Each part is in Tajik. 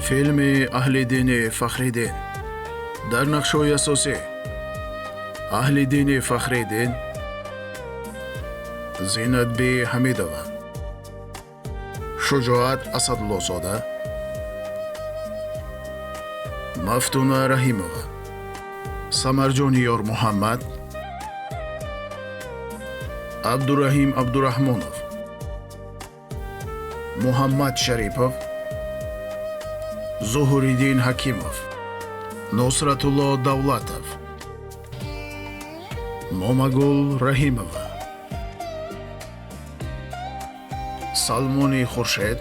Филми Аҳлиддини Фахриддин. Дар нақшҳои асосӣ Аҳлиддини Фахриддин, Зинатби Ҳамидова, Шуҷоат Асадуллозода, Мафтуна Раҳимова, Самарҷони Ёрмуҳаммад, Абдураҳим Абдураҳмонов, Муҳаммад Шарипов, Зуҳуриддин Ҳакимов, Нусратулло Давлатов, Момагул Раҳимова, Салмони Хуршед,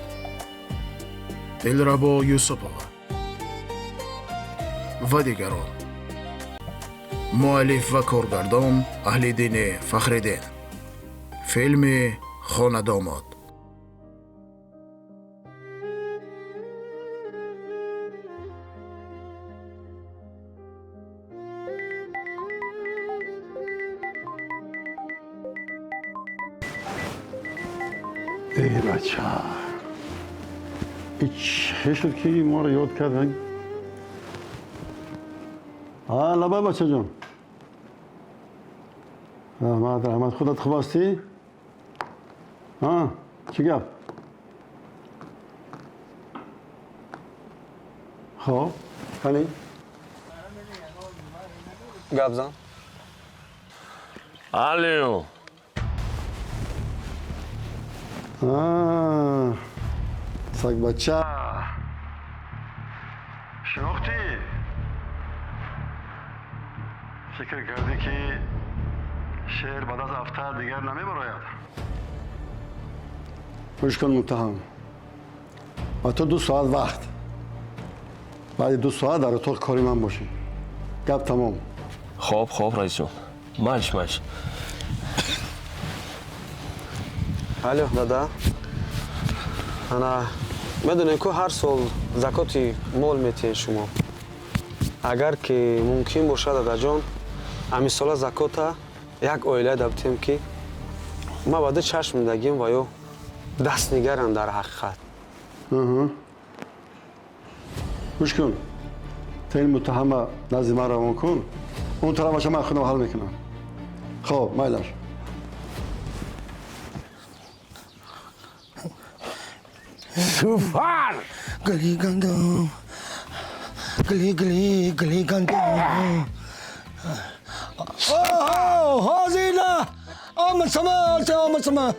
Дилрабо Юсупова ва дигарон. Муаллиф ва коргардон Аҳлиддини Фахриддин. Филми Хонадомод. ای بچه، این چه شد که ما رو یاد کردن؟ لبا بچه جان. رحمت رحمت، خودت خوب هستی؟ ها چی گپ؟ خب خانی؟ گپ زن. الو. سگ بچه شناختی؟ فکر کردی که شعر بعد از هفته دیگر نمیبراید؟ گوش کن متهم، با تو 2 ساعت وقت، بعد 2 ساعت در اتاق کاری من باشی. گپ تمام. خب خب رئیس جون، مش مش. الو دادا، انا медонем ку ҳар сол закоти мол метиҳед шумо. Агар ки мумкин бошад дадаҷон, ҳамин закота як оила дабтем ки ма ба ду чашм дагим ва ё даст нигарам дар ҳақиқат. Гӯш кун, та ин муттаҳама назди ман равон кун, он тарафаша ман худам ҳал мекунам. Хоб, майлаш. Супер! Гли гандум, гли гли гли гандум. Oh, Hazina! آمد سما آمد سما.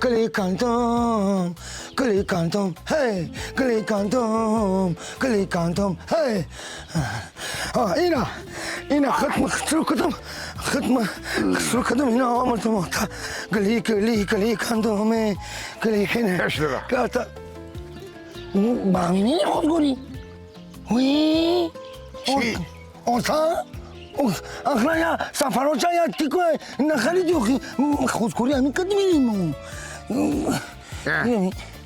گلی گندم، گلی گندم، هی، گلی گندم، گلی گندم، هی. اینا، اینا ختم خسرو کدم، ختم خسرو کدم اینا آمد سما. گلی گلی گلی گندم، گلی خینه. کاتا. مامینی خودگوری. وی. چی؟ اوسا؟ اخلا یا سفروچا یا تیکو نخریدی خودکوری همین کد میریم.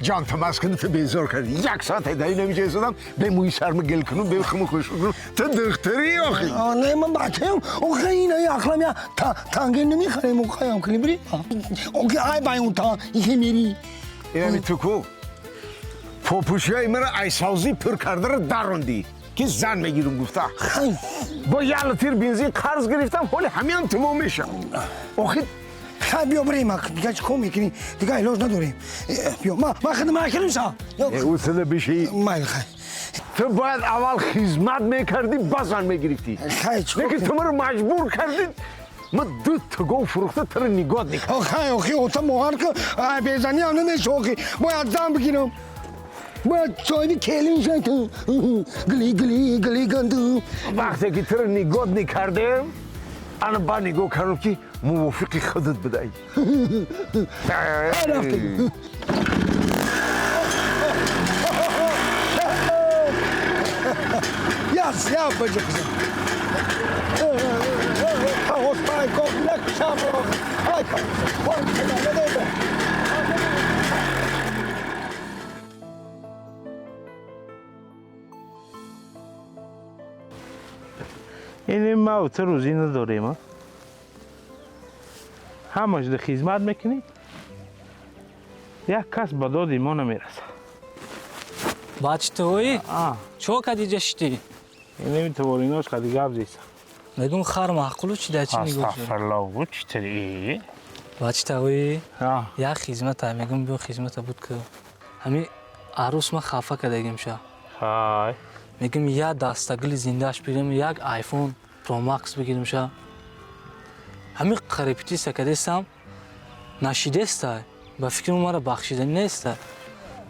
جان تو مسکنه تو بیزار کردی. 1 ساعت دایی نمیشه زدم به موی سرم گل کنم به خمو خوش کنم. تو دختری آخی. نه من بچه‌ام. آخه اینا اخلا یا تانگه نمیخریم. آخه هم کلی بری. آخه آی بای اون تا یه میری. اینمی تو کو پوپوشیای مرا ایسازی پر کرده رو دروندی که زن میگیرم گفته. با 1 لیتر بنزین قرض گرفتم، حالی همین تمام میشه. آخه خب بیا بریم، دیگه چیکار میکنی؟ دیگه علاج نداریم. بیا ما خدمت نکردیم سا. اوصله بشی. مایل خی. تو باید اول خدمت میکردی بعد زن میگرفتی. لیکن تو مرا مجبور کردی. ما 2 تا گاو فروخته تو رو نگاه نکردم. آخه آخه اوتا موهر که بزنی هم نمیشه. آخه باید زن بگیرم. باید صاحب کلین شد. گلی گلی گلی گندو. وقتی که تو رو نگاه نکردم، انا با نگاه کردم که موافق خودت بدهی. رفتیم. Yaz ya bacı kızım. این ما و تو روزی نداریم. همش در خدمت میکنی، یک کس به داد ما نمیرسه. Бачитои? Чо кадиҷа шити? Инеми творинош қади гап зиса. Мегум хар маъқулу чи да чи нигоҳ. Астағфируллоҳ, чӣ тири? Бачитои? Як хизмата мегум биё хизмата буд ки. Ҳами арӯс ма хафа кардагим ша. Ҳай. Мегум як дастагили зиндааш бигирем, як iPhone Pro Max бигирем ша. Ҳами репетитсия кардестам, нашидестай. Ба фикрам мара бахшиданӣ нестай.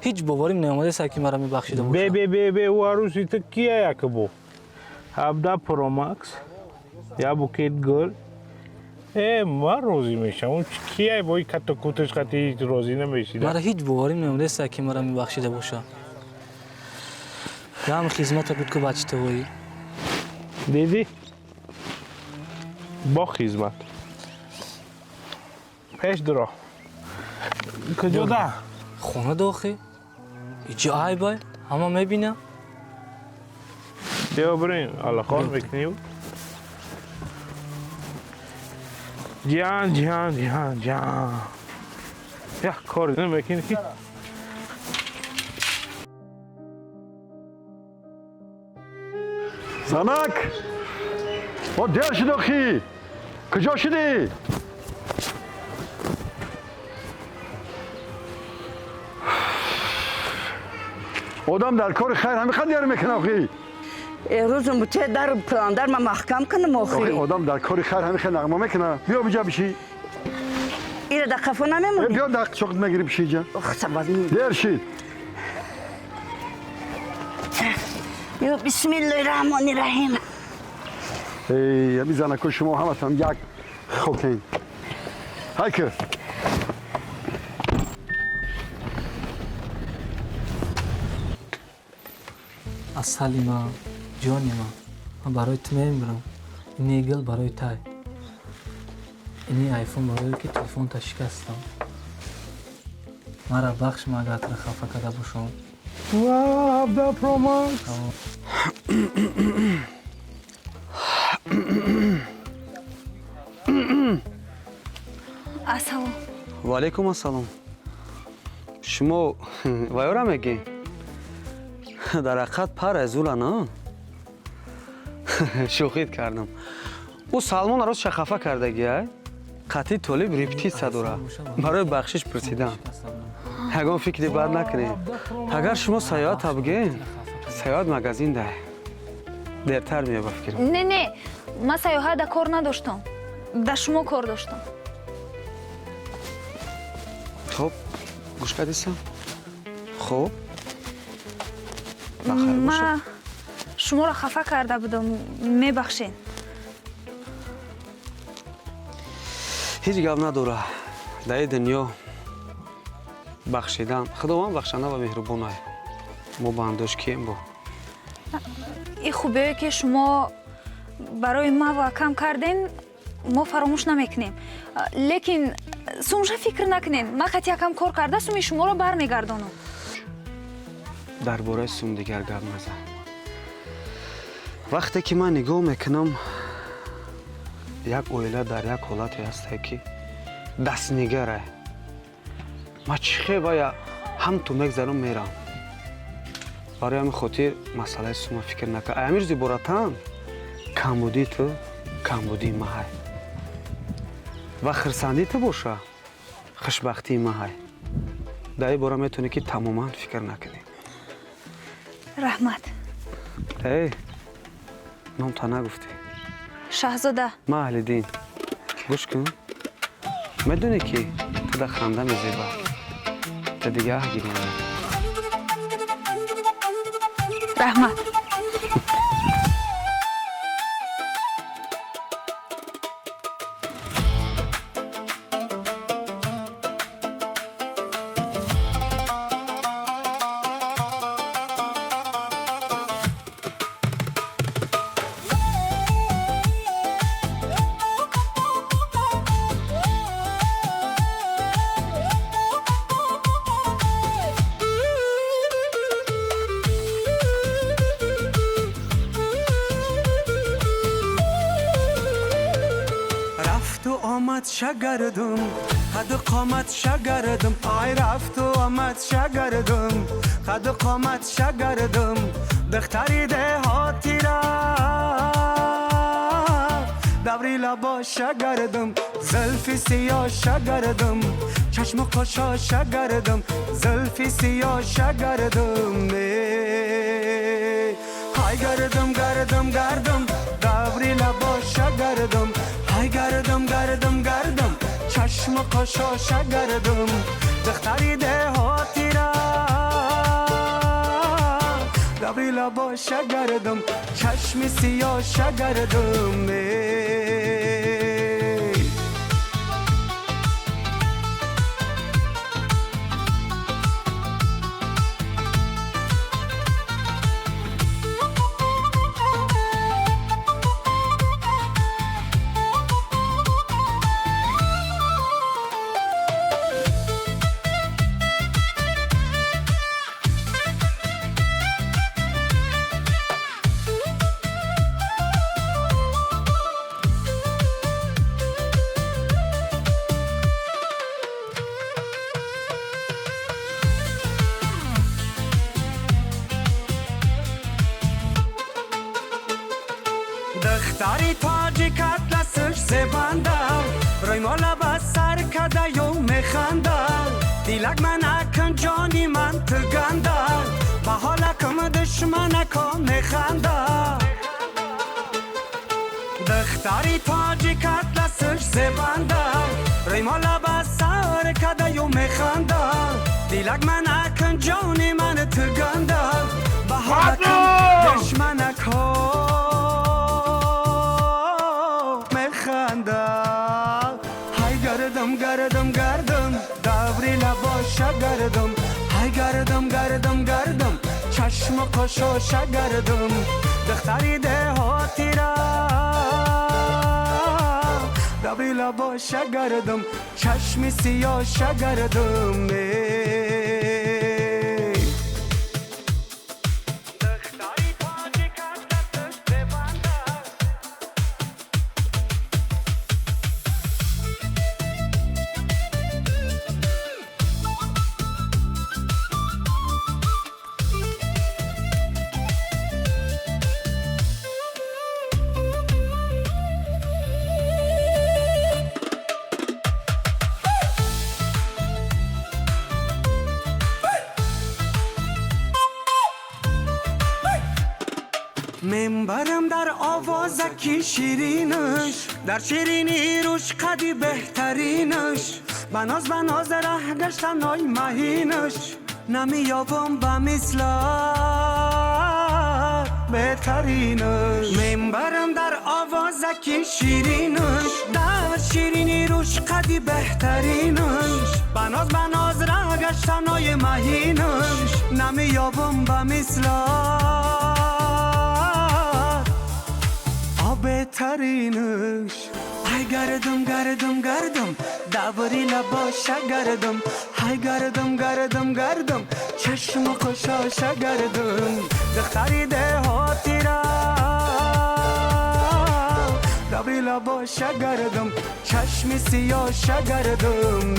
Ҳеҷ боварим неомадеста ки мара мебахшида боша. Бе бе бе бе, ӯ арӯси ту кия якбо? 17 Pro Max, як букет гул. Ман розӣ мешавам. Кия бо ин кату куташ қати ҳеҷ розӣ намешидам. Мара ҳеҷ боварим неомадеста ки мара мебахшида боша. Ям хизмата буд ки бачитавоӣ. Дидӣ? Бо хизмат. Пеш дуро. Куҷо да? Хона дохи. Иҷо айбай, ҳама мебинам. Биё бирем, аллақор мекунем. Ҷиан, ҷиан, ҷиан, ҷиан. Як кор намекунӣ ки. Занак! О, дер шуд охи! Куҷо шудӣ? Одам дар кори хайр ҳамин қадр дер мекунад охи. Рӯзум бутэ дар пландар ма маҳкам кунам охи. Одам дар кори хайр ҳамин хел нағма мекунад. Биё биҷа бишӣ. Ира дар қафо намемонӣ? Биё дар чоқт мегирӣ бишӣ иҷа. Дер шид. Ё бисмиллоҳи раҳмони раҳим. Эй, ҳамин занако шумо ҳаматон як хокин. Ҳайкер. Асали ман, ҷони ман, ман барои ту мемирам. Ини гул барои тай. Ини айфон барое ки телефонта шикастам. Мара бахш ман агар туро хафа карда бошам. Ва, 17 Pro Max. Ассалом. Ва алайкум ассалом. Шумо вайора мегӣ? Дар ҳақиқат пар зула на? Шӯхит кардам. Ӯ Салмон арӯсша хафа кардагиай. Қатъи толиб репетитсия дора. Барои бахшиш пурсидан. Ягон фикри бад накунед. Агар шумо саёҳата бигӯед, саёҳат магазин дай. Дертар меё ба фикрам. Не, не, ман саёҳат да кор надоштам. Да шумо кор доштам. Хоб, гӯш кардисам? Хоб. Ман шуморо хафа карда будам, мебахшед. Ҳеҷ гап надора. Дар ин дунё бахшидан, Худованд бахшанда ва меҳрубонай. Мо бандош кием бо? Ин хубиҳое ки шумо барои ман ва акам кардем, мо фаромӯш намекунем. Лекин сумша фикр накунед. Ман қати акам кор карда суми шуморо бармегардонам. Дар бораи сум дигар гап назан. Вақте ки ман нигоҳ мекунам, як оила дар як ҳолате ҳастае ки дастнигарае. Ман чӣ хел вая ҳамту мегзарам мерам. Барои ҳамин хотир масъалаи сума фикр накард. Ай ҳамин рӯзи боратан камбудии ту камбудии ма ҳай. Ва хирсандии ту боша хушбахтии ма ҳай. Дар ин бора метавонӣ ки тамоман фикр накунӣ. Раҳмат. Эй, номта нагуфтӣ. Шаҳзода. Ман Аҳлиддин. Гӯш кун. Медонӣ ки ту дар ханда мезеба. Ту дига аҳ гирӣ. Раҳмат. Қомат шагардам, қад қомат шагардам, ай рафту омад шагардам, қад қомат шагардам, духтари деҳотира даври лабо шагардам, зулфи сиё шагардам, чашму қошо шагардам, зулфи сиё шагардам. Ай гардам гардам гардам, даври лабо шагардам, ай гардам гардам гардам, чашму қошо шагардам, духтари деҳотира даври лабо шагардам, чашми сиё шагардам. Духтари тоҷик атласаш зебанда, рӯймола ба сар кардаю механда, дилак манакун ҷони ман туганда, ба ҳолакум душманако механда. Духтари тоҷик атласаш зебанда, рӯймола ба сар кардаю механда, дилак манакун ҷони ман туганда, ба ҳолакум душманако. Ай гардам гардам гардам, даври лабо шагардам, ай гардам гардам гардам, чашму қошо шагардам, духтари деҳотира даври лабо шагардам, чашми сиё шагардам. Мембарам дар овозаки ширинаш, дар ширини рӯш қади беҳтаринаш, ба ноз ба ноз раҳ гаштаной маҳинаш, намеёбам ба мисла беҳтаринаш. Мембарам дар овозаки ширинаш, дар ширини рӯш қади беҳтаринаш, ба ноз ба ноз раҳ гаштаной маҳинаш, намеёбам ба мисла беҳтаринаш. Ай гардам гардам гардам, даври лабо шагардам, ай гардам гардам гардам, чашму қошо шагардам, духтари деҳотира даври лабо шагардам, чашми сиё шагардам.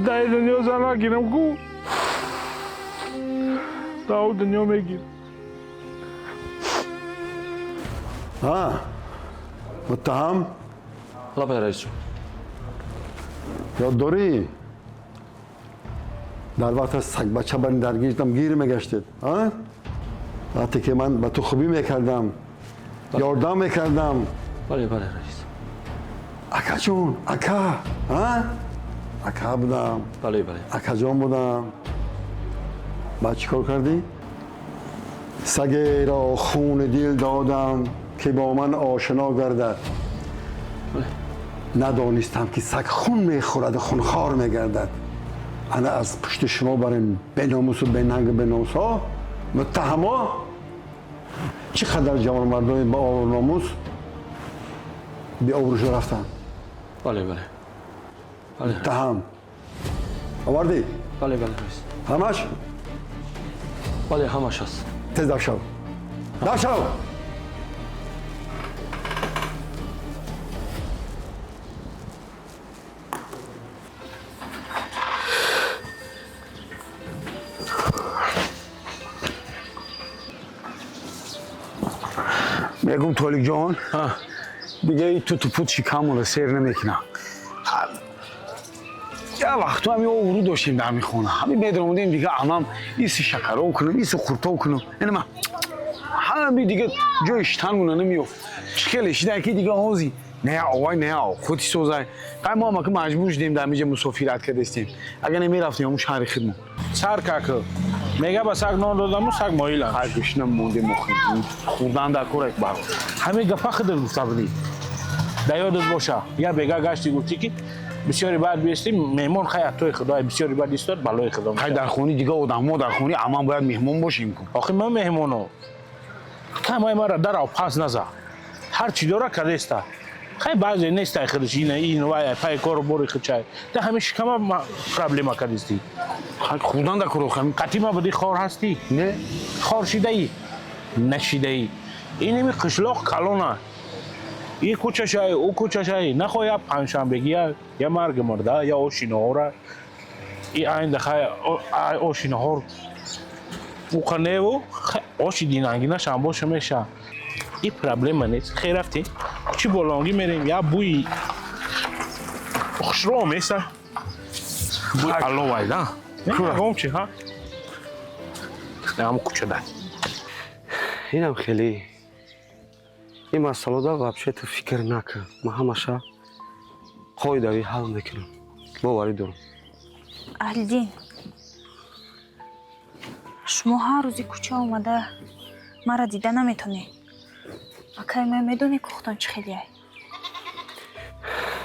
Дар дунё зан нагирам ку, дар дунё мегирам. Муттаҳам? Лабай, раисҷон. Ёд дорӣ дар вақте сагбача бар даргирдам гир мегаштед? Вақте ки ман ба ту хубӣ мекардам, ёрдам мекардам. Бале, бале, раис. Акаҷон, ака, ака будам. Бале, бале. Акаҷон будам. Баъд чӣ кор кардӣ? Сагеро хуни дил додам, ки бо ман ошно гардад. Надонистам, ки саг хун мехӯраду хунхор мегардад. Ана аз пушти шумо барин беномусу бенангу беномусҳо, муттаҳамо, чӣ қадар ҷавонмардони ба обрӯ номус беобрӯшо рафтанд. Бале, бале. Бале. Муттаҳам овардӣ? Бале, бале, раис. Ҳамаш? Бале, ҳамаш аст. Тез дафшав, дафшав! Мегум, Толикҷон, дига и туту пут шикамонро сер намекунам. Я вақту ҳами обрӯ доштем дар ҳами хона, ҳами медаромадем, дига амам иси шакаров кунам, иси хуртов кунам, инама ҳами дига ҷои штангуна намеёфт. Чӣ хеле шида, ки дига ҳози не овай, не худи созай. Қай мо ҳам ака маҷбур шудем, дар ҳамиҷа мусофират кардастем, агар намерафтем ҳамун шаҳри худмон. Сар каку мега, ба саг нон додаму саг моилам. Ҳай, гӯшна мондем, охи хурдан дар кор як баро. Ҳамин гапа худат гуфта будӣ, дар ёдат боша. Я бега гашти, гуфтӣ, ки бисёри баъд биестӣ меҳмон. Хай, атои худо, бисёри баъд истод, балои худо. Хай, дар хони дига одамҳо, дар хони аман бояд меҳмон бошем ку. Охи ман меҳмоно камай мара дарав пас наза, ҳар чӣ дора кадеста. Хай, баъзе нестай худаш ина ин вай пай кору бори худчай, да ҳамин шикама проблема кадистӣ. Хай, хурдан дар кор охи. Қатима будӣ, хор ҳастӣ? Не. Хор шидаӣ, нашидаӣ? Иними қишлоқ калона, и кӯчашай, ӯ кӯчашай, нахо я панҷшанбегия, я марги мурда, я оши наҳора. И айнда хай оши наҳор уқаневу оши динангина шамбоша меша, и проблема нест. Хей, рафтем, кӯчи болонгӣ мерем, я бӯи хушро меса, бӯи аловай да ягом чи ҳа ҳамун кӯчада. Инам хеле ин масъалада вообще ту фикр накун, ман ҳамаша қоидавӣ ҳал мекунам, боварӣ дорам. Аҳлиддин, шумо ҳар рӯзи кӯча омада маро дида наметонед. Акай, ман медонӣ, кухтон чӣ хелияй.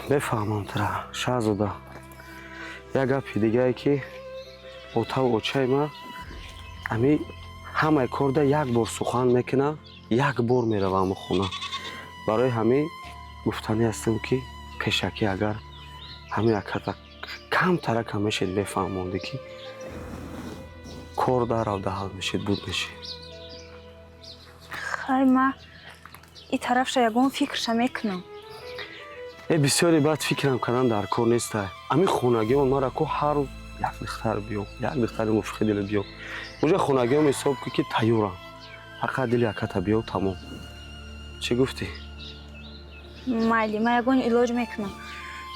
Бефаҳмам тура, Шаҳзода. Як гапи дигае, ки отаву очаи ман ами ҳамаи корда як бор сухан мекуна, як бор меравам хона. Барои ҳамин гуфтанӣ ҳастам, ки пешакӣ агар ҳамин аката камтаракам мешед бефаҳмондӣ, ки кор даравда ҳал мешед, буд мешед. Хай, ма и тарафша ягон фикрша мекунам. Э, бисёре баъд фикрам кардан дар кор нестай. Ҳамин хонагиҳо мара ку ҳар рӯз як духтар биё, як духтари мувофиқи дила биё. Уже хонагиҳом ҳисоб кун, ки тайёрам, фақат дили аката биё, тамом. Чӣ гуфтӣ? Майли, ман ягон илоҷ мекунам.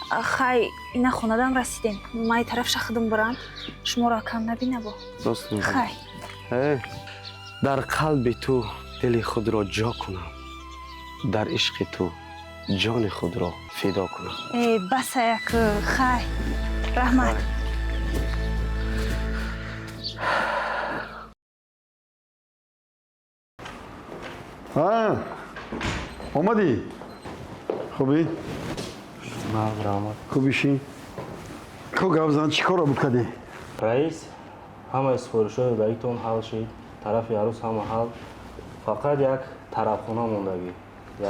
Хай, ина хонадам расидем, ман и тарафша худам бурам, шуморо акам набинабо. Рост мегӯӣ. Хай. Э, дар қалби ту дили худро ҷо кунам, дар ишқи ту ҷони худро фидо кунам. Э, басаяк, хай, раҳмат. А, омадӣ? Хубӣ? Раҳмат. Хубишӣ? Ко, гап зан, чӣ корро буд кардӣ? Раис, ҳамаи супоришҳои додаитон ҳал шид, тарафи арӯс ҳама ҳал, фақат як тарабхона мондагӣ.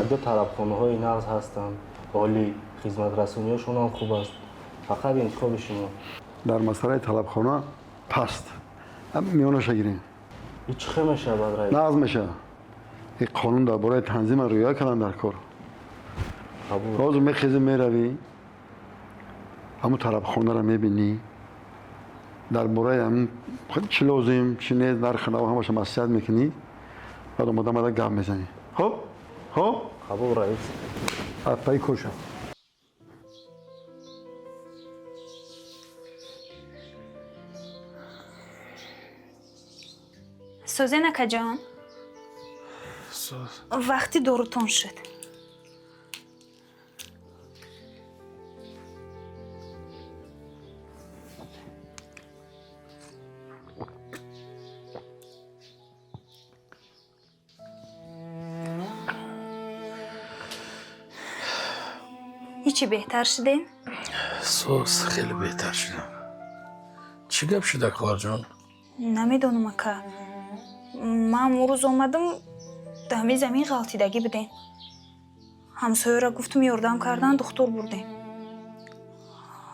Якду тарабхонаҳои нағз ҳастанд, олӣ, хизматрасониҳошон ҳам хуб аст, фақат интихоби шумо. Дар масъалаи талабхона паст миёнаша гирем. И чӣ хел мешавад, раис? Нағз мешавад. И қонун дар бораи танзима риоя кардан дар кор. Ҳозир мехезӣ, меравӣ, ҳамун тарабхонаро мебинӣ, дар бораи ҳамун чӣ лозим, чӣ нест, нархи нав, ҳамаша маслиҳат мекунӣ, баъд омода омада гап мезанӣ. Хуб, хуб. Қабул, раис. Пайи кор шав. Созен, акаҷон, вақти дорутон шуд. Чӣ беҳтар шудем? Сос хеле беҳтар шудам. Чӣ гап шуда, хоҳарҷон? Намедонам, ака. Ман рӯз омадам, дар ҳамин замин ғалтидагӣ будем. Ҳамсояро гуфтум, ёрдам кардан, духтур бурдем.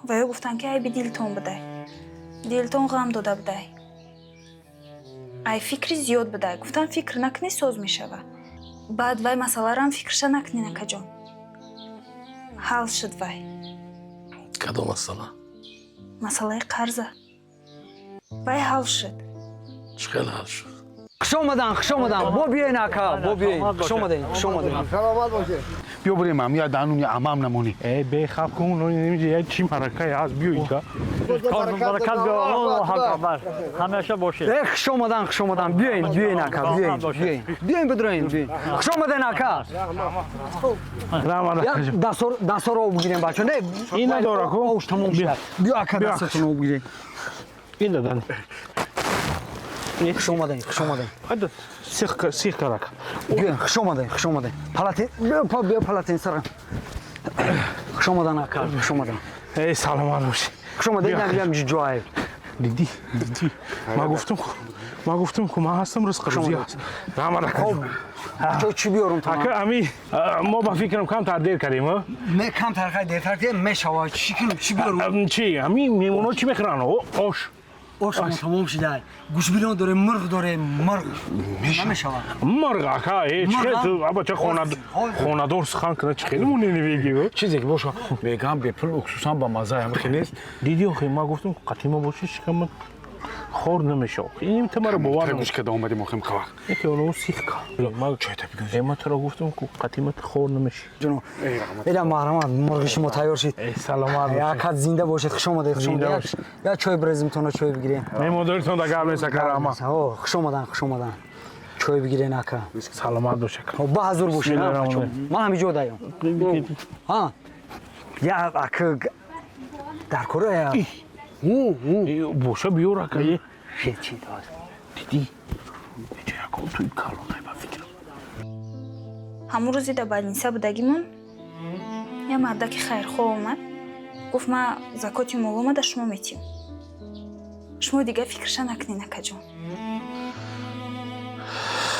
Ва ё гуфтанд, ки айби дилтон будай. Дилтон ғам дода будай. Ай фикри зиёд будай. Гуфтам, фикр накунӣ, соз мешава. Баъд вай масъаларо ҳам фикрша накунед, акаҷон. Ҳал шуд вай. Кадом масъала? Масъалаи қарза. Вай ҳал шуд. Чӣ хел ҳал шуд? Хуш омадан, хуш омадан. Бо биёен, ака, бо биёен. Хуш омаден, хуш омаден. Саломат бошед. Биё бурем, ам я дануни амам намонӣ. Э, бехаб кун, намиҷа як чӣ маракае ҳаст, биё инҷа. Баракат биё, Аллоҳу акбар. Ҳамеша бошед. Э, хуш омадан, хуш омадан. Биёен, биёен, ака, биёен, биёен. Биёен, бидроен, биёен. Хуш омаден, ака. Раҳмат, акаҷон. Дастор, дастор об бигирем, бачо. Не, ин надора ку. Ош тамом шуд. Биё, ака, дастотон об бигирем. Ин дадан. Хуш омаден, хуш омаден. Ада сих сих карак. Биё, хуш омаден, хуш омаден. Палатин, биё, биё палатин сара. Хуш омадан, ака, хуш омадан. Эй, саломат бошӣ. Хуш омаден, инам ям ҷоай. Дидӣ, дидӣ. Ма гуфтум, ма гуфтум, ку ман ҳастам, ризқ рӯзӣ ҳаст. Раҳмат, ака. Чо чӣ биёрум то? Ака, ами мо ба фикрам камтар дер кардем, а? Не, камтар хай дертар кардем, мешава. Чӣ кунем, чӣ биёрум? Чӣ, ами меҳмонҳо чӣ мехӯранд? Ош. Ош тамом шуда. Гӯшбирён дорем, мурғ дорем, мурғ. Намешавад. Мурғ, ака, э, чӣ хел ту, аба ча хонадор сухан кунад, чӣ хеле монени бегӣ? Чизе ки боша, мегам бепул, уксусан ба маза ҳам хел нест. Дидӣ, охи, ман гуфтам, қатима боши, шикама хор намешав. Ин ту маро бовар гӯш карда омадем, охим қавақ. Яке оно сих ка. Ман чойта бигӯ. Ман туро гуфтам, ку қатима ту хор намеши. Ҷоно. Ира маҳрамат, мурғи шумо тайёр шид. Эй, саломат бошед. Якат зинда бошед, хуш омадед, хуш омадед. Я чой бирезим, тона чой бигирем. Меҳмондоритон да гап нест, ака, раҳмат. Ҳо, хуш омадан, хуш омадан. Чой бигирен, ака. Саломат бош, ака. Ба ҳазур бошед, ман ҳамин ҷо даём. Ҳа. Я ака дар кора боша, биёр, ака. Чӣ дод? Дидӣ? Иҷа ягон туи калонай ба фикрам. Ҳамун рӯзи дар больница будагимон я мардаки хайрхоҳ омад, гуфт, ман закоти молома да шумо метиҳам. Шумо дигар фикрша накунед, акаҷон.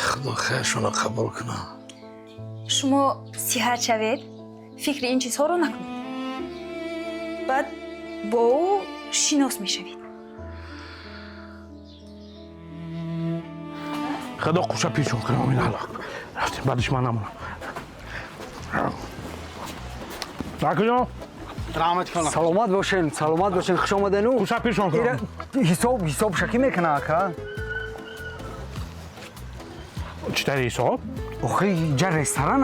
Худо хайршонро қабул кунад. Шумо сиҳат шавед, фикри ин чизҳоро накунед. Баъд бо ӯ шинос мешавед. Худо қуша пешон кунад, амин, Аллоҳ. Рафтем, баъдиш ман намонам. Акаҷон. Раҳмат кунам. Саломат бошен, саломат бошен, хуш омаден. Қуша пешон кунам. Ҳисоб, ҳисоб шакӣ мекунад, ака? Чӣ тари ҳисоб? Охи, инҷа ресторан,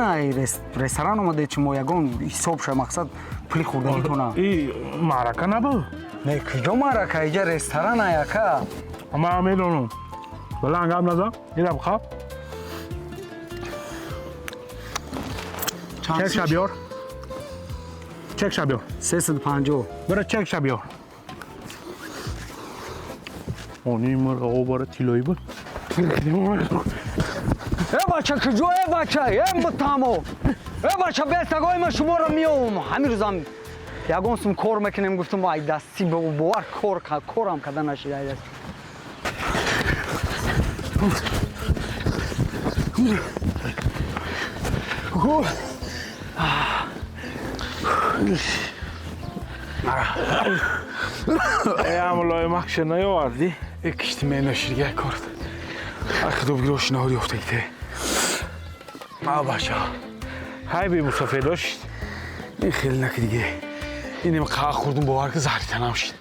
ресторан омадед шумо, ягон ҳисоб ша, мақсад пули хӯрдагитона. И маърака набуд? Не, куҷо маърака? Инҷа ресторан, ака. Ман медонам. Баланд гап назан. Ира бихаб. Чек ша биёр. Чек ша биёр. 350. Бира чек ша биёр. Они мурғ обора тилоӣ буд. Э, бача, куҷо, э, бача, э, мутамо. Э, бача, бестагои ман шуморо меёвам. Ҳамин рӯзам ягон сум кор мекунем, гуфтам, ай дасти бовар кор корам карда нашид, ай даст. Э, амлои макша наёвардӣ? Э, кишти менашидга корд. Худо бигир, ошинаҳо ёфтагите. А, бача. Ҳай бемусофир дошт. Ин хеле наки диге. Инем қаа хӯрдум, бовар ки заҳри танам шид.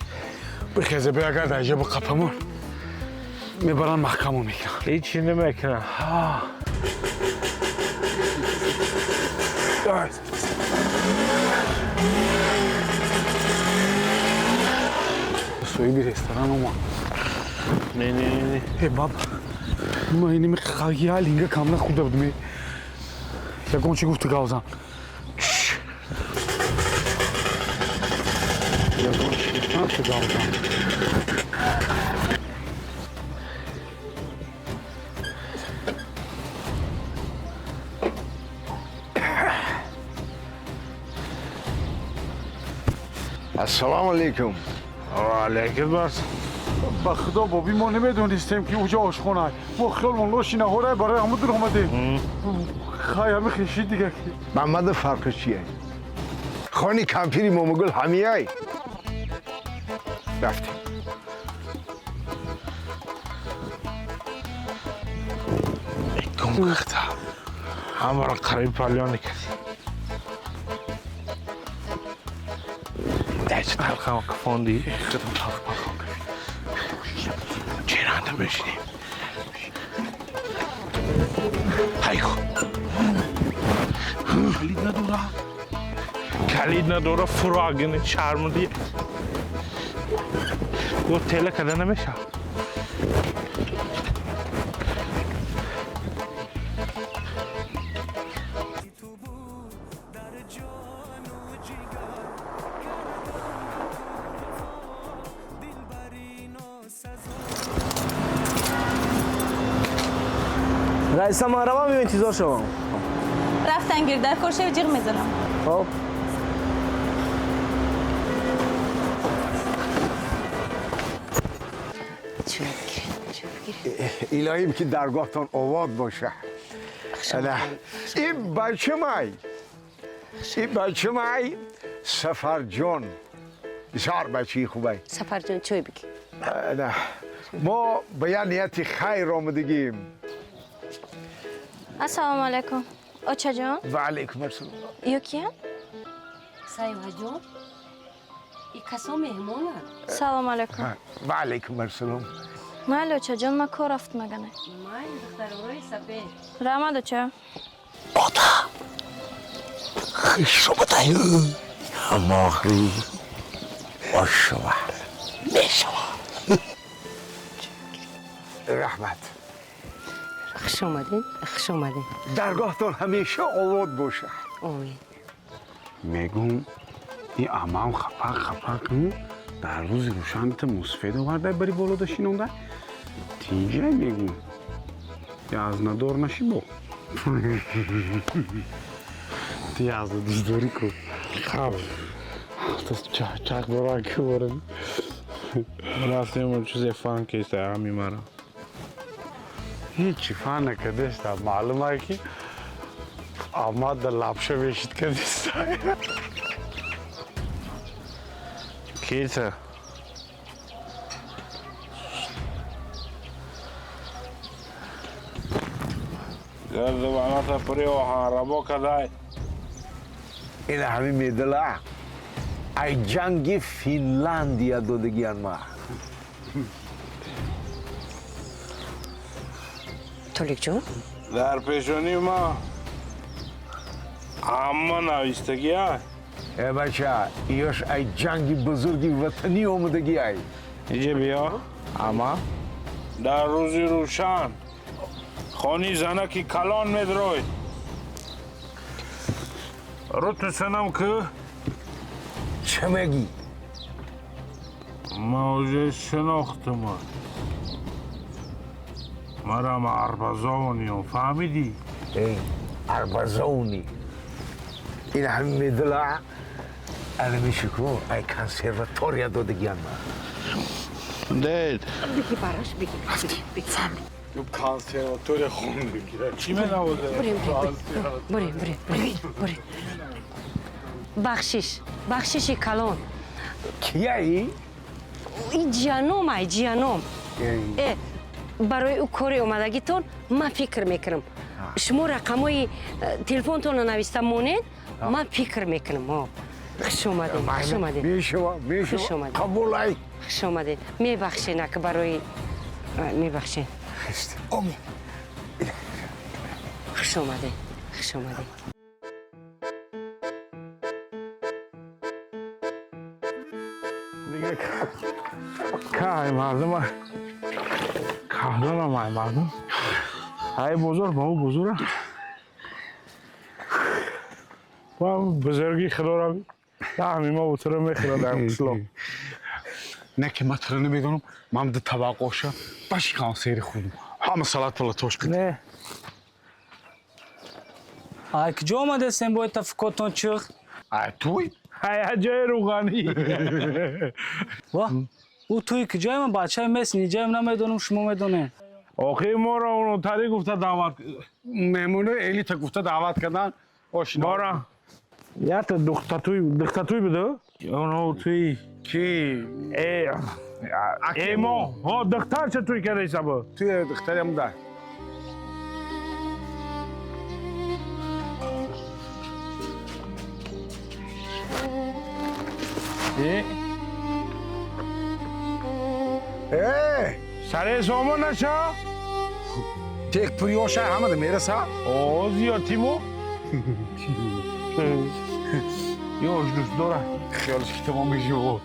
Бихезе, бе, агар дар иҷа биқапамон, мебаранд, маҳкамон мекунам. Ҳечи намекунам. Соҳиби ресторан омад. Не, не, не. Э, баба, ман инеми я линга кам нахӯрда будем. Ягон чӣ гуфту гавзан. Ягон чӣ гуфтан гавзан. Ассалому алайкум. Ва алайкум ассалом. Ба худо боби мо намедонистем ки уҷо ошхона. Мо хиёлмон лоши наҳорай барои ҳамун дур омадем. Хай ҳами хеши дига ки. Мамад фарқи чие? Хони кампири момугул ҳамияй. Рафтем. Гум гухта. Ҳамаро қариб палёни кардӣ. Дач талхам кафонди. Худам талх палхам кафид. Черанда мешинем. Ҳайку. Калид надора. Калид надора фурогини шармди. Гуфт тела када намеша. Раиса, ман равам ё интизор шавам? Рафтан гир, дар коршави ҷиғ мезанам. Хоб. Илоҳим ки даргоҳтон овод боша. Ин бачамай, ин бачамай Сафарҷон. Бисёр бачаи хубай. Сафарҷон, чой бигир. Мо ба як нияти хайр омадагим. Ассалому алайкум. Очаҷон. Ва алайкум ассалом. Ё киян? Саимаҷон, и касо меҳмонанд. Салому алайкум. Ва алайкум ассалом. Майли, очаҷон, ман кор рафт магане. Майли, духтарои сафед. Раҳмат, оча. Ота! Хушомадаю. Ҳамохи ошава. Мешава. Раҳмат. Хуш омадед, хуш омадед. Даргоҳтон ҳамеша овод боша. Омин. Мегум, ин амам хафа хафа кун, дар рӯзи рӯшан та мусфед оварда бари болода шинонда. Тинҷай мегум. Аз надор наши бо. Ти аз дӯстдорӣ ку. Хаб. Чақ дора ки ворем. Рафтем чизе фан кеста ҳами мара. Ҳечи фан накардеста. Маълум е ки амад да лапша вешит кардеста. Киса. Гардабаната при оҳанрабо кадай. Ин ҳами медала ай ҷанги Финландия додагиян ма. Толикҷон? Дар пешонии ма амма навистагия. Э бача, ёш ай ҷанги бузурги ватанӣ омадагиай. Иҷе биё, ама. Дар рӯзи рӯшан хони занаки калон медрой. Рӯ тусанам ки чӣ мегӣ? Ма уже шинохтума. Марам арбазониём, фаҳмидӣ? Эй, арбазони. Ин ҳами медала аламишику ай консерватория додагиян ма. Дед. Бигӣ бараш, бигӣ. Рафтем. Консерватория хондагия. Чӣ менавозад? Бурем, бурем, бурем, бурем. Бахшиш, бахшиши калон. Кияи? И ҷиянум ай, ҷиянум. Э, барои ӯ кори омадагитон ман фикр мекунам. Шумо рақамҳои телефонтонро нависта монед, ман фикр мекунам. Хуш омадед, хуш омадед. Мешава, мешава. Қабул ай. Хуш омадед. Мебахшед, ака барои мебахшед. Омин. Хуш омадед, хуш омадед. Дига кай мардума каҳдонам ай мардум. Ай бозор ба ӯ бозора. Ба бузурги худо раби. Даҳми ма утура мехӯрад дар қишлоқ. Не ки ман туро намедонам, ман ду табақ оша баши консери хӯрдам. Ҳама салат палатош кардам. Не. Ай куҷо омадестем бо тафаккотон чиқ? Ай туй? Ҳая ҷои рӯғанӣ. Ва ӯ туи куҷои ман бачаи мест ниҷаем намедонам, шумо медонед. Охи моро онотари гуфта даъват, меҳмонои элита гуфта даъват кардан ошино. Бора якта духтатуй духтатуй буду оно туи ки э эмо ҳо духтарча туй кардайса бу туи духтарям да. Э Э саре сомон наша тек пуриёша ҳамада мераса. О зиётиму ёш дӯст дора. Хиёлш ки тамом мешавад.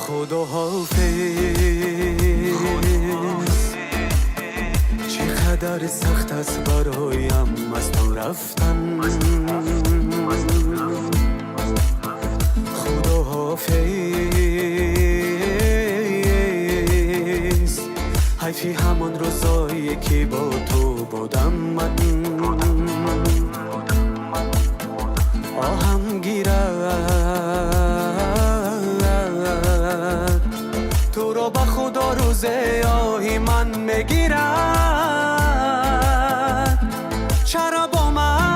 خدا حافظ چقدر سخت است برایم از تو رفتن. خدا حافظ حیفی همان روزایی که با تو بودم من. آهم گیرد تو را به خدا روز آهی من میگیرد. چرا با من،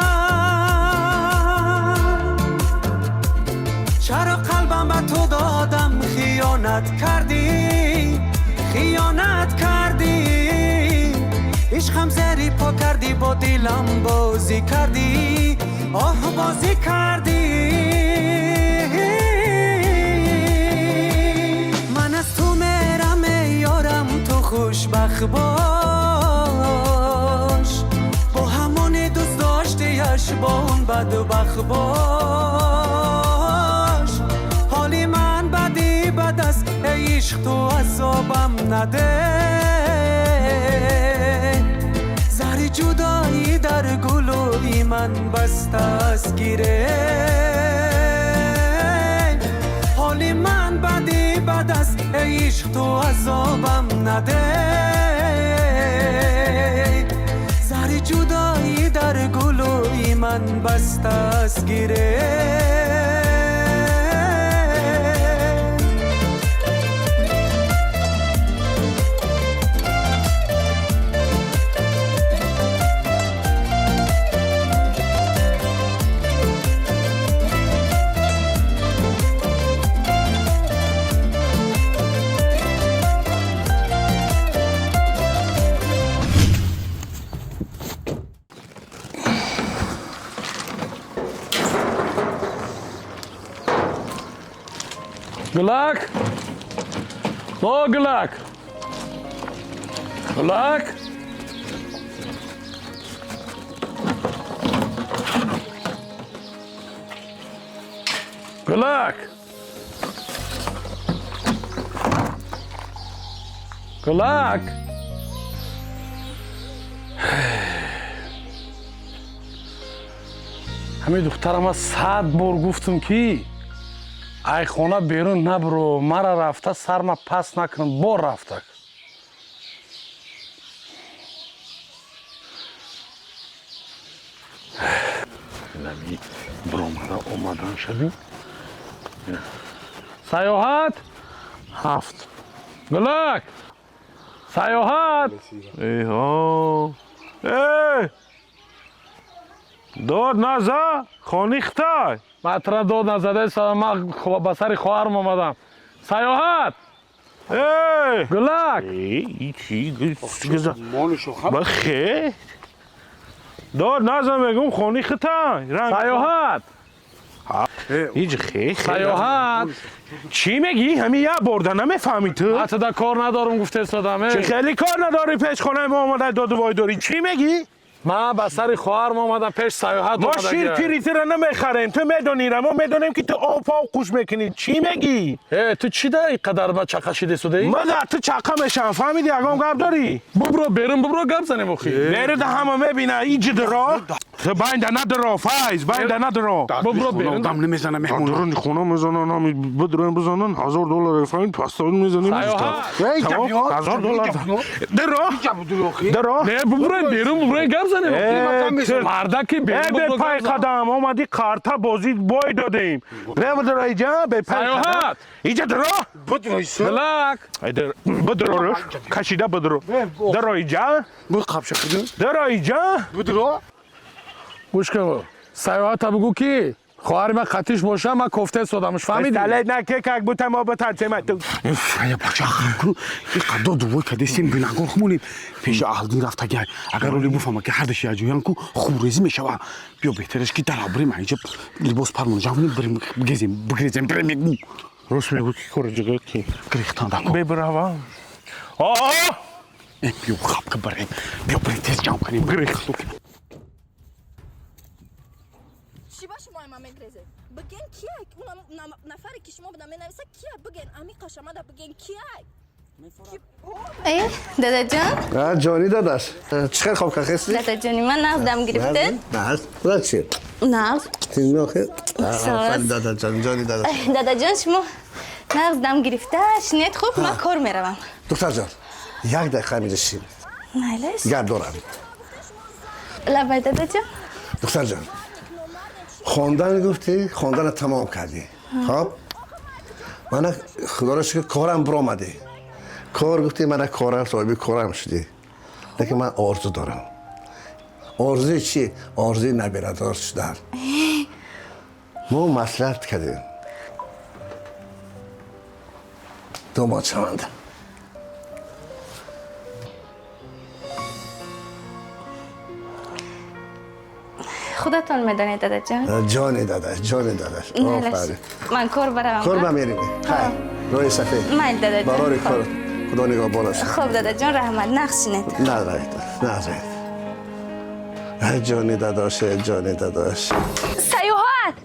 چرا قلبم به تو دادم خیانت کردی، خیانت کردی. عشقم زری پا کردی، با دلم بازی کردی، آه بازی کردی. من از تو میرم یارم تو خوشبخت باش، با همان دوست داشتیش با اون بدبخت باش. حالی من بدی بد است ای عشق تو عذابم نده. زهر جدایی در گلوی من بسته است گیره. حالی من بدی بد است ای عشق تو عذابم نده. زهر جدایی در گلوی من بسته است گیره. Гулак! О, Гулак! Гулак! Гулак! Гулак! Ҳамин духтарама 100 бор гуфтам ки ай хона берун набро, мара рафта сарма пас накун, бор рафтак. Инами биромада омадан шавем. Саёҳат 7. Гулак! Саёҳат! Эҳо! Э! Дод наза, хони хитай. Ман тура дод назадаи ман ба сари хоҳарам омадам. Саёҳат! Э! Гулак! Чӣ? Бахе? Дод наза мегум хони хитай. Саёҳат! Ҳеҷ хе. Саёҳат! Чӣ мегӣ? Ҳамин як борда намефаҳмӣ ту? Ман туда кор надорам гуфтесодам. Чӣ хеле кор надорӣ, пеш хонаи мо омадай доду вой дорӣ. Чӣ мегӣ? Ман ба сари хоҳарам омадам, пеш саёҳат Мо шир пири туро намехарем, ту медонӣ, мо медонем ки ту об пов қуш мекунӣ. Чӣ мегӣ? Э, ту чӣ да ин қадар ба чақа шиде судаӣ? Ма да ту чақа мешавам, фаҳмидӣ? Ягон гап дорӣ? Бубро берун, бубро, гап занем охи. Беру да ҳама мебина, иҷи дро. Ту байнда надро, Файз, байнда надро. Бубро берун. Дам намезана меҳмон. Дуруни хона мезанан, ҳами бидроем бизанан, $1000 фаҳмид, паста мезанем. Саёҳат. $1000. Дро. Дро. Не, буброем берун, буброем гап занем. Мардаки берун бе пай қадам омадӣ, карта бозӣ бой додем. Рев дро иҷа, бе пай Саёҳат. Иҷа дро. Билак. Бидро, кашида бидро. Дро иҷа. Дро иҷа. Бидро. Гӯш кун, саёҳата бигӯ ки хоҳари ман қатиш боша, ман кофте содамш, фаҳмидӣ? Пистолет наке, как будто мо битарсем. Я бача ку ин қадо дувой кадестем, гунаҳгор хумонем. Пеши аҳлдин рафтагай, агар оли буфаҳма ки ҳардаши яҷоян ку хунрезӣ мешава. Биё, беҳтараш ки дар абрем, инҷа либос пармон ҷамъ кунем, бирем бигезем, бигрезем, бирем мегӯ. Рост мегӯ, ки кори ҷига ки гирехтан дако. Бебирава. О! Биё, хапка барем. Биё, бирем, тез ҷамъ кунем. Гирехт. Чӣ ба шумо ама мегрезед? Биген кияй? Он нафаре ки шумо буда менависа кияй? Биген ами қашамада, биген кияй? Э, дадаҷон? Ҷони дадаш, чӣ хел хоб кахести? Дадаҷони ман нағз дам гирифте? Нағз. Худат чӣ? Нағз. Тинохи? Офарин, дадаҷон, ҷони дадаш. Дадаҷон, шумо нағз дам гирифта, шинед хуб, ман кор меравам. Духтарҷон, як дақиқа ҳаминҷа шин. Майлаш. Гап дорам. Лабай, дадаҷон. Духтарҷон, хондан гуфтӣ, хонданро тамом кардӣ. Хоб? Мана, худоро шукр, корам биромадӣ. Кор гуфтӣ, мана корам, соҳиби корам шудӣ. Лекин ман орзу дорам. Орзуи чӣ? Орзуи набирадор шудан. Мо маслиҳат кардем. Домод шаванда. Худатон медонед, дадаҷон. Ҷони дадаш, ҷони дадаш. Офарин. Ман кор баравам. Кор ба мерем. Хайр, роҳи сафед. Майл, дадаҷон. Барори кор. Худо нигаҳбон аст. Хуб, дадаҷон, раҳмат, нағз шинед. Наравед, наравед. Ҷони дадаш, ҷони дадаш. Саёҳат!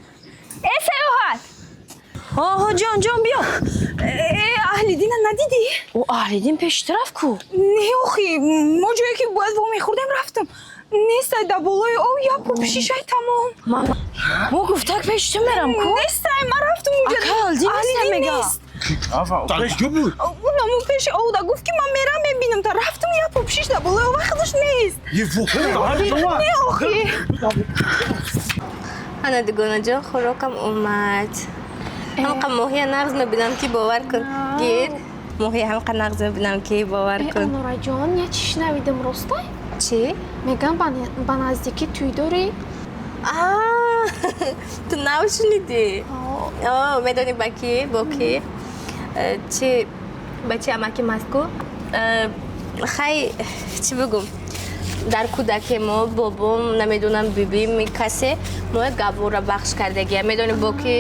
Э, саёҳат! Оҳо, ҷон, ҷон, биё. Э, Аҳлиддина надидӣ? О, Аҳлиддин пеши тараф ку? Не, охи, мо ҷое ки бояд вомехӯрдем рафтам. Нестай, дар болои об як пӯшишай тамом. Мо гуфтак пеши ту мерам ку? Нестай, ман рафтам унҷа. Ака, Аҳлиддин нестай мега. Унамо пеши овда гуфт ки ман мерам мебинам, та рафтам, як пӯшиш дар болои ова худаш нест. Не, охи. Ана, дугонаҷон, хӯрокам омад. Ҳамқа моҳия нағз мебинам ки бовар кун. Гир. Моҳия ҳамқа нағз мебинам ки бовар кун. Анораҷон, я чӣ шунавидам, ростай? Чӣ? Мегам ба наздикӣ тӯй дорӣ? Ту нав шунидӣ? Медонӣ ба кӣ? Бо кӣ? Чи ба чи амаки мастку? Хай, чӣ бигӯм? Дар кӯдаке мо бобом, намедонам, бибим, касе мо як гавора бахш кардагия. Медонӣ бо кӣ?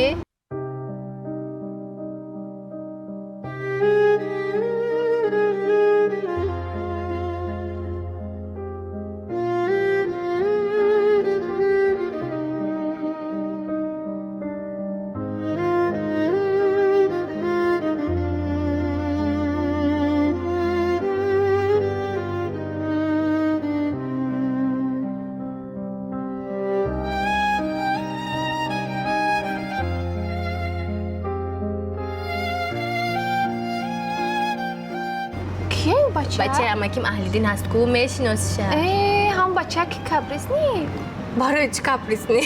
Бачаи амаким Аҳлиддин ҳаст ку, мешиносиша? Э, ҳам бача ки капризный? Барои чӣ капризный?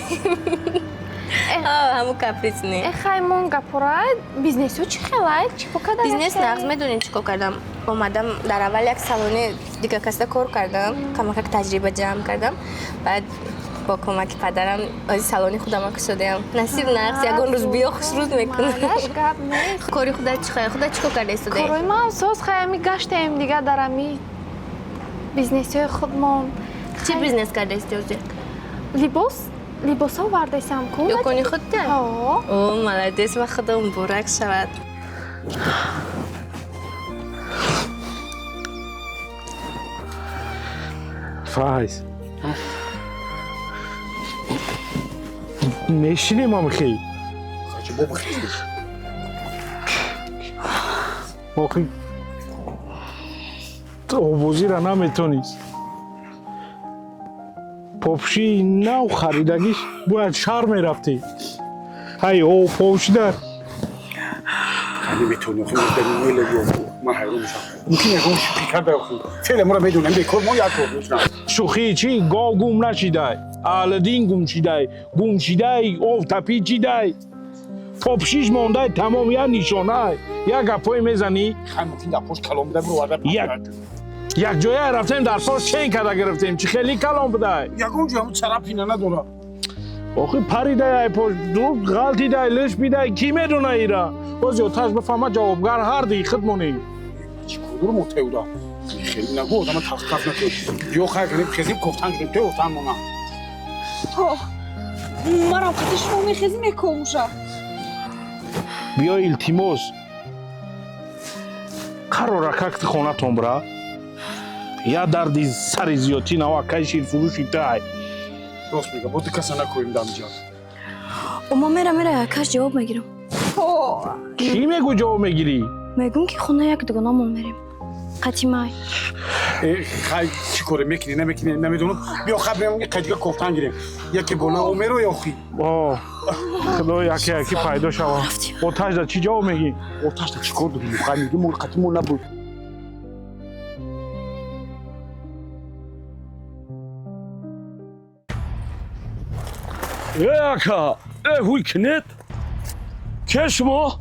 Ҳаму капризный. Э, хай, мон гапора, бизнесу чӣ хелай? Чӣ кор кардам? Бизнес нағз, медонӣ чӣ кор кардам? Омадам, дар аввал як салони дига касда кор кардам, камакак таҷриба ҷамъ кардам, баъд бо кӯмаки падарам ози салони худама кушодаям. Насиб нағз, ягон рӯз биё, хушрӯз мекунам. Гап нест. Кори худат чӣ хай? Худат чӣ кор карда истодаӣ? Корои ман соз, хай, ами гаштаем дига дар ами бизнесҳои худмон. Чӣ бизнес карда исти ҳозир? Либос, либосҳо вардесам ку. Дукони худта? Ҳо. О, молодец, ва худо муборак шавад. Файз, Мешинем ам хел. Охи обозира наметонист. Попшии нав харидагиш бояд шаҳр мерафтӣ. Ҳай о попшида. Наметонӣ охи ман ҳайрон мешавам. Мумкин ягон шӯхӣ карда охи. Феълан моро медонем бекор мо як бор мешунам. Шӯхӣ чӣ? Гов гум нашидай. Аҳлиддин гум шидай. Гум шидай, ов тапӣ чидай. Попшиш мондай тамом як нишонай. Як гапҳое мезанӣ. Хай мумкин дар пош калон буда бироварда. Як ҷоя рафтем дар пош чен карда гирифтем. Чӣ хеле калон будай. Ягон ҷо ҳамун чарапина надора. Охи паридай ай пош, дур ғалтидай, лиш бидай, кӣ медона ира? Боз ёташ бифаҳма ҷавобгар ҳар дии худмонем. Чӣ кор дорам отеуда? Хеле нагу одама талхкаф накун. Ё хай кунем хезим кофтан кунем, то отан мона. Ҳо, марам қати шумо мехезим мекомуша. Биё илтимос. Қарора какти хонатон бира. Я дарди сари зиёдтӣ нава кай ширфурӯши тай. Рост мегам, боз каса накоем дамҷа. Ома мера мера якаш ҷавоб мегирам. Чӣ мегӯ ҷавоб мегирӣ? Мегӯм ки хона як дугонамон мерем. Қати май. Хай чӣ коре мекунӣ намекунӣ намедонам. Биё хай бирем қадига кофтан гирем. Яке боло о меро ё хи. О, худо яке яке пайдо шава. Оташда чӣ ҷавоб мегӣ? Оташда чӣ кор дорем? Хай мегӣ мо қати мо набуд. Э ака, э ҳуй кинет? Ке шумо?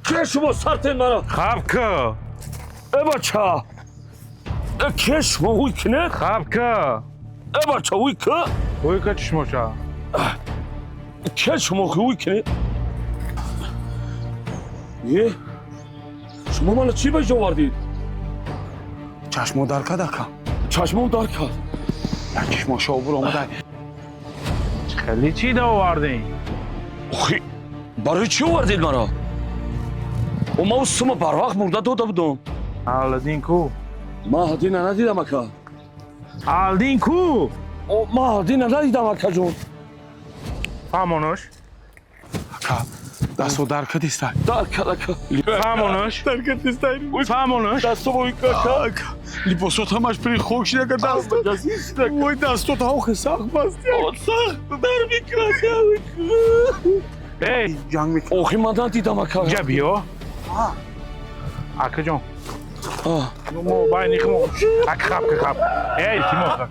Ке шумо сартен мара? Хабка. Э бача. Э ке шумо ҳуй кинет? Хабка. Э бача ҳуй ка? Ҳуй ка чишмоша? Ке шумо ҳуй кинет? Е? Шумо мана чӣ ба ҷо овардид? Чашмо дар кард ака. Чашмом дар кард. Як чишмо шобур омада. Хеле чӣ да овардем? Охи, барои чӣ овардед маро? О ма сума барвақт бурда дода будам. Аҳлиддин ку? Ман Аҳлиддина надидам ака. Аҳлиддин ку? О ман Аҳлиддина надидам акаҷон. Фаҳмонош? Ака, дасто дар кардистай. Дар кард ака. Фаҳмонош? Дар кардистай. Фаҳмонош? Дасто бо ака. Либосот ҳамаш пири хок шида ка даст. Ой дастот охи сахт баст. Сахт дар мекунад ака. Эй, ҷанг мекунад. Охи ман надидам ака. Ҷа биё. Акаҷон. Мо байни хмо. Ака хаб ка хаб. Эй, илтимос ака.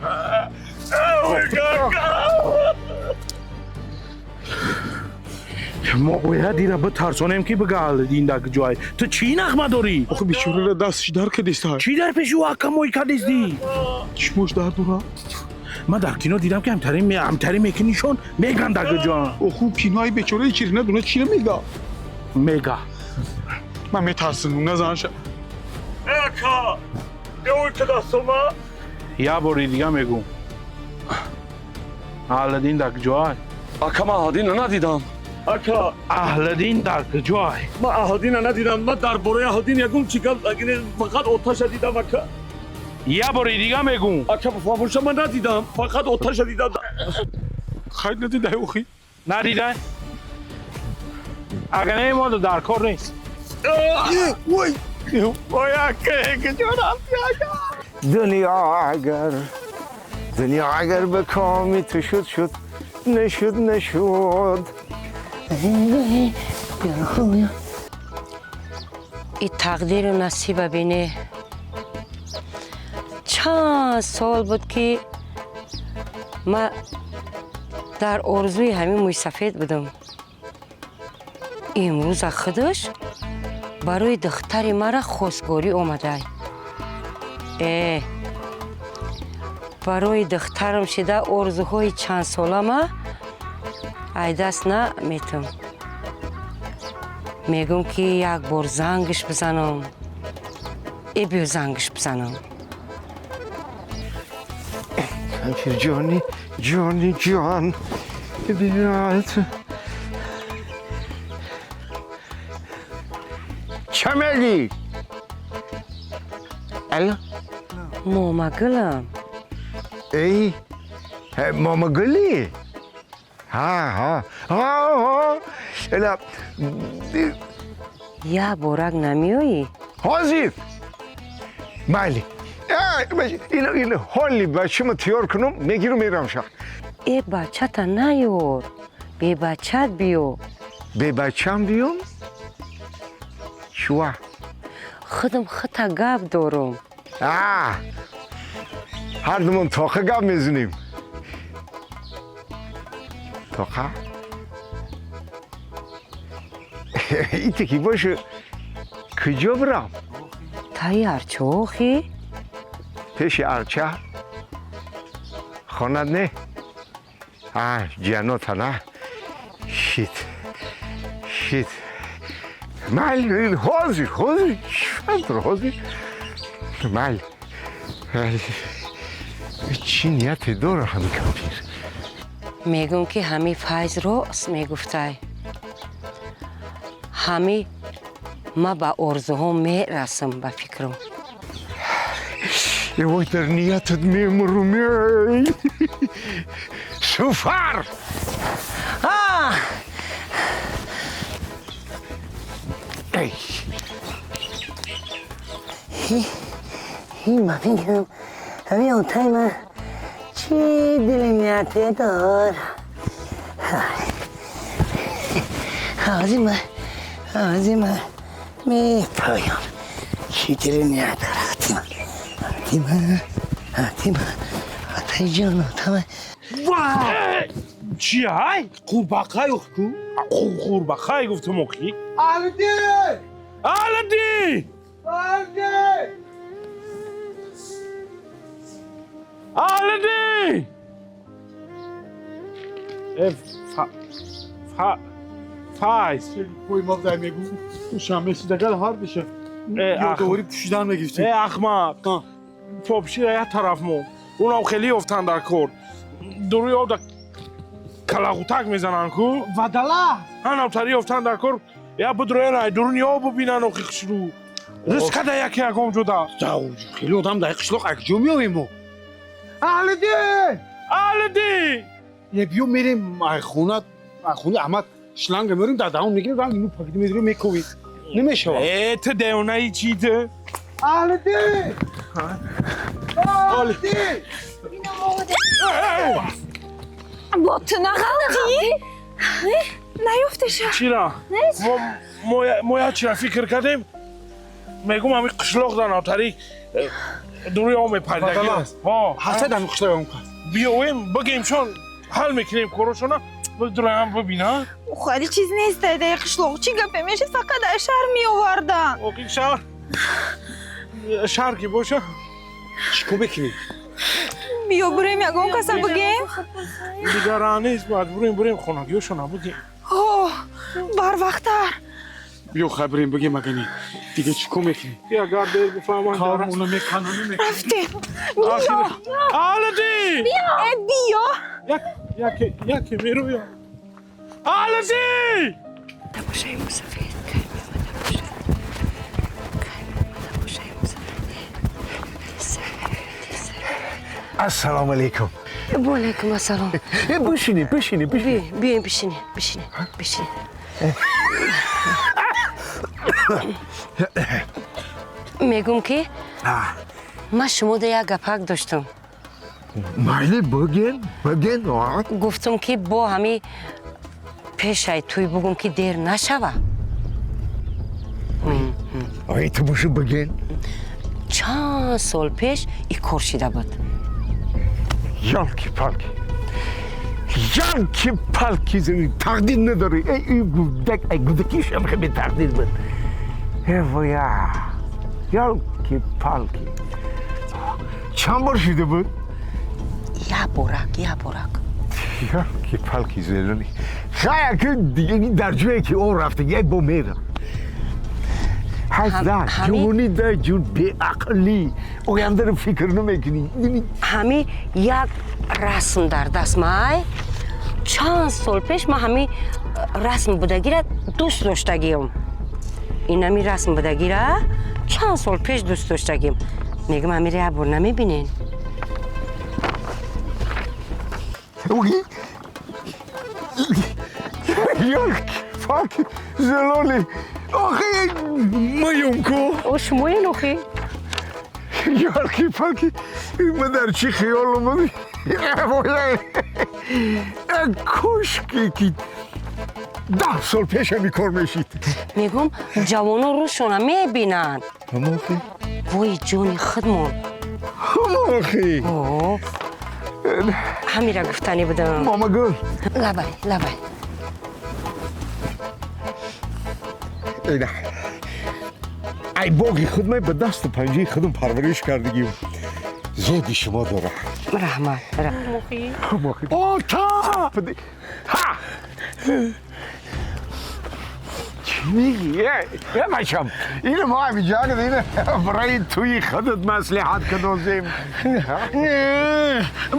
Мо бояд ира битарсонем ки бига Аҳлиддин дар ҷой. Ту чӣ нағма дорӣ? Охи бечорара дастш дар кардистай. Чӣ дар пеши ӯ акамои кардисдӣ? Чишмош дар дора. Ман дар кино дидам ки ҳамтари мекунишон меган дар ҷо. Оху кинои бечораи чирина дуна чӣ мега? Мега. Ман метарсам, назанша. Ака, ой ка дастума? Я бори дига мегӯм. Аҳлиддин дар ҷой. Ака ман Аҳлиддина надидам. Ака, Аҳлиддин дар ҷой. Ман Аҳлиддина надидам. Ман дар бораи Аҳлиддин ягон чӣ гап фақат оташа дидам ака. Я бори дига мегӯм. Ака фаҳмоша ман надидам. Фақат оташа дидам. Хайр надидай охи. Надидай? Ага не мо дар кор нест. Ой, ой ака, куҷо рафти ака? Дунё агар ба коми ту шуд шуд, нашуд нашуд. И тақдиру насиба бине. Чанд сол буд ки ман дар орзуи ҳамин мӯйсафед будам. Имрӯза худаш барои духтари мара хостгорӣ омадай. Э, барои духтарам шида орзуҳои чандсолама ай даст наметам. Мегӯм ки як бор зангш бизанам. Э биё зангш бизанам. Ҷони, ҷони, ҷон. Биёд. Чӣ мегӣ? Алло? Момагулам. Эй, Момагули. Ҳа, ҳа, ҳа, ҳа. Эла Як борак намеоӣ? Ҳозир. Майли. Ин ҳоли бачамо тиёр кунам, мегирам мерам шаҳр. Э, бачата наёр. Бебачат биё. Бебачам биём? Чуа? Худам хита гап дорам. А! Ҳардумон тоқа гап мезанем. Тоқа? Ите ки боша куҷо бирам? Таи арча охи? Пеши арча? Хонат не? А, ҷанота на? Шит. Шит. Майли, ҳозир, ҳозир, чандр ҳозир. Майли. Чӣ нияте дора ҳами кампир? Мегӯм ки ҳами Файз рост мегуфтай. Ҳами ма ба орзуҳо мерасам ба фикрам. Вой, дар ниятат мемурум. Суфар! Эй! Ма фикрам ҳамин отаи ман чӣ дили нияте дор. Ҳозир ман, ҳозир ман мепоям. Чӣ дили ният дорад атима. Атима, атима, атаи ҷон, атама. Чи ай? Қурбақай ку? Қурбақай гуфтам охи. Алди! Алди! Алди! Алди! Э, фа фа Файз. Пой ма дай мегу. Шанбе сидагал ҳар биша. Ёдоварӣ пӯшидан мегирифтем. Э, ахмақ. Попшира як тараф мо. Унам хеле ёфтан дар кор. Дуруи об да калағутак мезананд ку? Вадала! Ҳанавтари ёфтан дар кор. Я будроян ай дуруни об бубинан охи хушрӯ. Ризқа да яке ягон ҷода. Хеле одам дар қишлоқ акҷо меоем мо. Аҳлиди! Аҳлиди! Е, биё мерем ай хона, ай хонаи Аҳмад шланга меорем, дар даҳон мегирем, ранг ину пакиди медорем, мековем. Намешавад. Э, ту девонаи чӣ ту? Аҳлиди! Аҳлиди! Бо ту нағалтӣ? Наёфтеша. Чира? Мо як чира фикр кардем, мегум ҳами қишлоқ дар навтари дуруи об мепаридагӣ. Ҳастад ҳами қишлоқ он кас. Биёем, бигем чон ҳал мекунем корошона, бидроям бибина. Хали чиз нест дар қишлоқ. Чӣ гапе мешид, фақат дар шаҳр меовардан. Охи шаҳр шаҳр ки боша. Чӣ кор мекунем? Биё бурем ягон каса бигем. Дигар раҳ нест, маҷбурем бурем хонагиёшона бигем. Ҳо, барвақттар. Биё хай бурем бигем агани. Дига чӣ кор мекунем? Агар дер бифаҳманд Кормона меканонӣ мекунем. Рафтем. Биё. Аҳлиди! Э, биё. Яке яке мерӯям. Аҳлиди! Тамошои мусафир кай меомада бошад? Кай меомада бошад мусафир? Ассалому алайкум. Ва алайкум ассалом. Бишинед, бишинед, бишинед. Биёем бишинед, бишинед, бишинед. Мегум ки ман шумода як гапак доштам. Майли, буген, буген. Гуфтам ки бо ҳами пешай тӯй бугум ки дер нашава. Ай, ту бошу буген. Чанд сол пеш и кор шида буд. Ёлки-палки. Ёлки-палки, тақдир надорӣ. Эй, ин гудак, ай гудакишам хеле тақдир буд. Э, воя. Ёлки-палки. Чанд бор шида буд? Як борак, як борак. Ёлки-палки, зелони. Хай, ки дига дар ҷое ки он рафтагӣ, ай бо мерам. Ҳазда, ҷувонӣ да ҷун беақлӣ. Ояндаро фикр намекунӣ. Ҳами як расм дар даст май. Чанд сол пеш ман ҳами расм будагира дӯст доштагиам. Инами расм будагира чанд сол пеш дӯст доштагиам. Мегӯм ҳамиро як бор намебинен. Ёлки-палки, зелони. Охи, маём ку. О, шумоен охи? Ёлки-палки, ма дар чӣ хиёл омад? Кошки ки 10 сол пеш ҳамин кор мешид. Мегӯм, ҷавонон рӯзшона мебинанд. Ҳамохи? Вой, ҷони худмон. Ҳамохи? Ҳамира гуфтанӣ будам. Мамагул. Лабай, лабай. Ина. Ай боғи худ ман ба дасту панҷаи худам парвариш кардагим. Зеби шумо дорам. Раҳмат. Ота! Ҳа! Чӣ мегӣ? Э, бачам, ина мо ҳаминҷа ина барои туи худат маслиҳат кардозем. Не,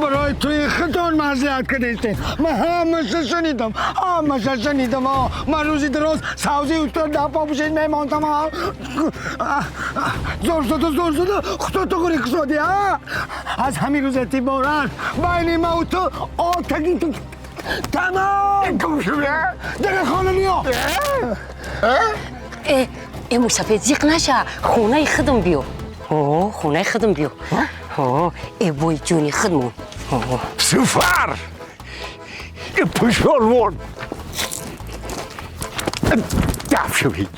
барои туи худтон маслиҳат кардистем. Ман ҳамаша шунидам, ҳамаша шунидам. Ман рӯзи дароз савзи устод дар попушед мемондам. Зор зада, зор зада, худото гурехтоди, а? Аз ҳамин рӯз эътиборан байни ман ва ту отаги тамом. Гум шуда? Дигар хона ниё. Э, э, мусафед, зиқ наша, хонаи худам биё. О, хонаи худам биё. О, э, вой, ҷони худмон. Суфар! Пушолвон! Даф шавед!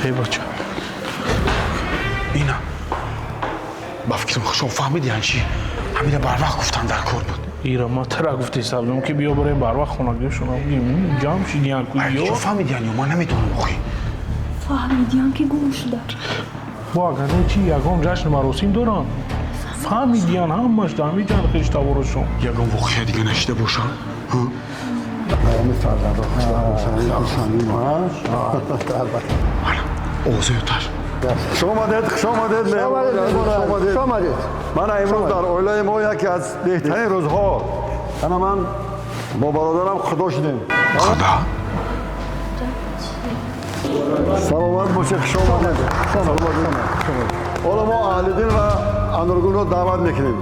Эй, бача, ина ба фикрам хушон фаҳмидиян чи ҳамина барвақт гуфтан дар кор буд. Ира ма тара гуфти сабзам ки биё барем барвақт хонагишона ҷамъ шидиян ку ё фаҳмидиян ё ман намедонам охи. Фаҳмидиян ки гум шуда. Бо агар не чи ягон ҷашн маросим доранд? Фаҳмидиян ҳамаш ҳамиҷан хештаворашон. Ягон воқеа дига нашида бошам? Овозои оташ. Хуш омадед, хуш омадед, хуш омадед. Мана имрӯз дар оилаи мо яке аз беҳтарин рӯзҳо. Ана ман бо бародарам худо шудем. Худо? Саломат бошед, хуш омадед. Саломат. Ҳоло мо Аҳлиддин ва Анургулро даъват мекунем.